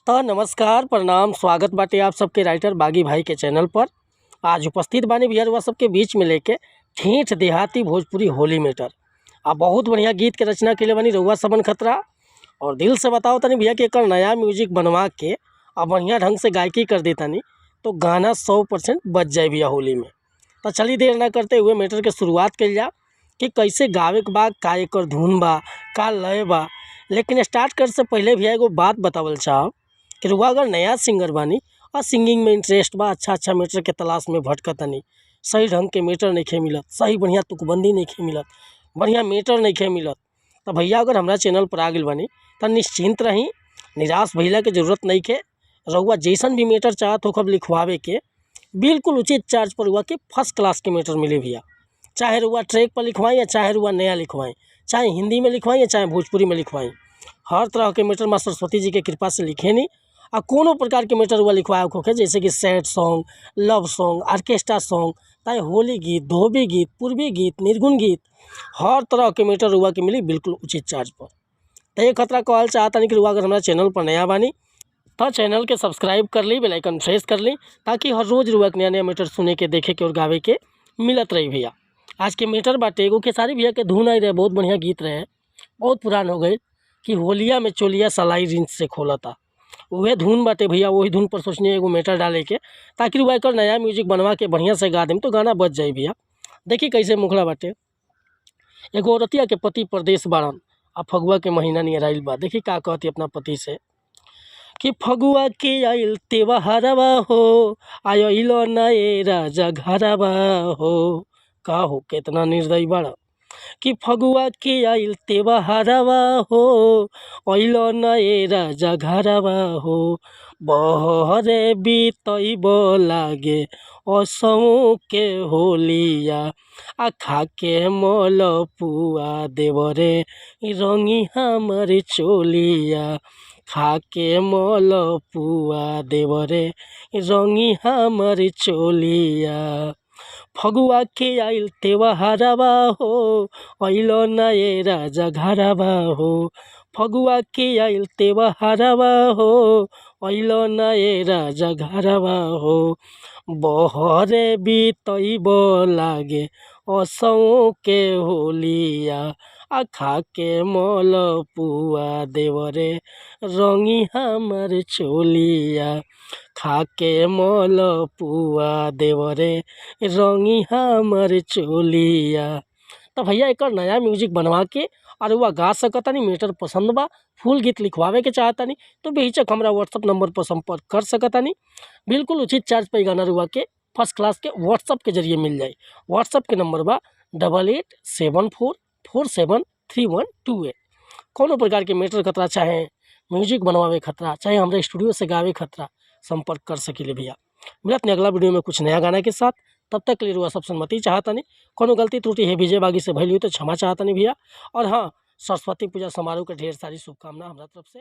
त नमस्कार, प्रणाम, स्वागत बाटे आप सबके राइटर बागी भाई के चैनल पर। आज उपस्थित बानी भैया रउआ सबके बीच में लेके ठेठ देहाती भोजपुरी होली मैटर। आ बहुत बढ़िया गीत के रचना कइले बानी रउआ सबन खतरा और दिल से बताओ तनी भैया कि एकर नया म्यूजिक बनवा के आ बढ़िया ढंग से गायकी कर देतानी तो गाना 100% बज जाई भैया होली में। तो चलिए देर ना करते हुए मैटर के शुरुआत कइल जा कि कैसे गावे के बा, का एकर धुन बा, का लय बा। लेकिन स्टार्ट करे से पहले भैया एगो बात बतावल चाहब कि रउआ अगर नया सिंगर बानी और सिंगिंग में इंटरेस्ट बा, अच्छा अच्छा मैटर के तलाश में भटकतानी, सही ढंग के मैटर नइखे मिलत, सही बढ़िया तुकबंदी नइखे मिलत, बढ़िया मैटर नइखे मिलत, तो भैया अगर हमरा चैनल पर आ गइल बानी त निश्चिंत रही, निराश भइला के जरूरत नइखे। रउआ जैसन भी मैटर चाहत होखब लिखवावे के, बिल्कुल उचित चार्ज पर रउआ के फर्स्ट क्लास के मैटर मिली भैया। चाहे रउआ ट्रैक पर लिखवाई या चाहे रउआ नया लिखवाई, चाहे हिंदी में लिखवाई या चाहे भोजपुरी में लिखवाई, हर तरह के मैटर माँ सरस्वती जी के कृपा से लिखेनी। आ कोनो प्रकार के मैटर रउआ लिखवाए के होखे, जैसे कि sad song, love song, orchestra song, चाहे होली गीत, धोबी गीत, पूर्वी गीत, निर्गुण गीत, हर तरह के मैटर रउआ के मिली बिल्कुल उचित चार्ज पर। त ये खतरा कहल चाहतानी कि रउआ अगर हमरा चैनल पर नया बानी त चैनल के सब्सक्राइब कर ली, बेल आइकन प्रेस कर ली, ताकि हर रोज़ रउआ के नया नया मैटर सुने के, देखे के और गावे के मिलत रही भैया। आज के मैटर बाटे एगो खेसारी भैया के धुन आई रहे, बहुत बढ़िया गीत रहे, बहुत पुरान हो गई कि होलिया में चोलिया सलाई रिंच से खोलता। उहे धुन बाटे भैया, वही धुन पर सोचनी एगो मैटर डाले के, ताकि रउआ एकर नया म्यूजिक बनवा के बढ़िया से गा देम तो गाना बज जाई भैया। देखी कैसे मुखड़ा बाटे। एगो औरतिया के पति परदेस बाड़न आ फगुआ के महीना नियर आइल बा। देखी का कहती अपना पति से कि फगुआ के आइल त्योहारवा हो, आइलो नए राजा घरवा हो। का हो केतना निर्दयी बाड़ा कि फगुआ के आइल त्योहारवा हो, अइलो नए राजा घरवा हो। बहरे बीतैब लागे असौ के होलिया, आ खाके मलपुआ देवरे रंगी हमर चोलिया, खाके मलपुआ देवरे रंगी हमर चोलिया। फगुआ के आइल त्योहारवा हो, अइलो नए राजा घरवा हो। फगुआ के आइल त्योहारवा हो, अइलो नए राजा घरवा हो। बहरे बीतैब लागे असौ के होलिया, आ खाके मलपुआ देवरे रंगी हमर चोलिया, खाके मलपुआ देवरे रंगी हमर चोलिया। तो भैया एकर नया म्यूजिक बनवा के और रउआ गा सकतानी, मैटर पसंद बा, फुल गीत लिखवावे के चाहतानी तो बेहिचक हमरा व्हाट्सअप नंबर पर संपर्क कर सकतानी। बिल्कुल उचित चार्ज पर गाना रउआ के फर्स्ट क्लास के व्हाट्सअप के जरिए मिल जाई। व्हाट्सअप के नंबर बा 8874473128। कोनो प्रकार के मैटर खतरा, चाहे म्यूजिक बनवावे खतरा, चाहे हमरा स्टूडियो से गावे खतरा, संपर्क कर सकीले भैया। मिलत अगला वीडियो में कुछ नया गाना के साथ। तब तक के लिए रउआ सबसे अनुमति चाहतानी। कोनो गलती त्रुटि है विजय बागी से भइल हुई तो क्षमा चाहतानी भैया। और हाँ, सरस्वती पूजा समारोह के ढेर सारी शुभकामना हमरा तरफ से।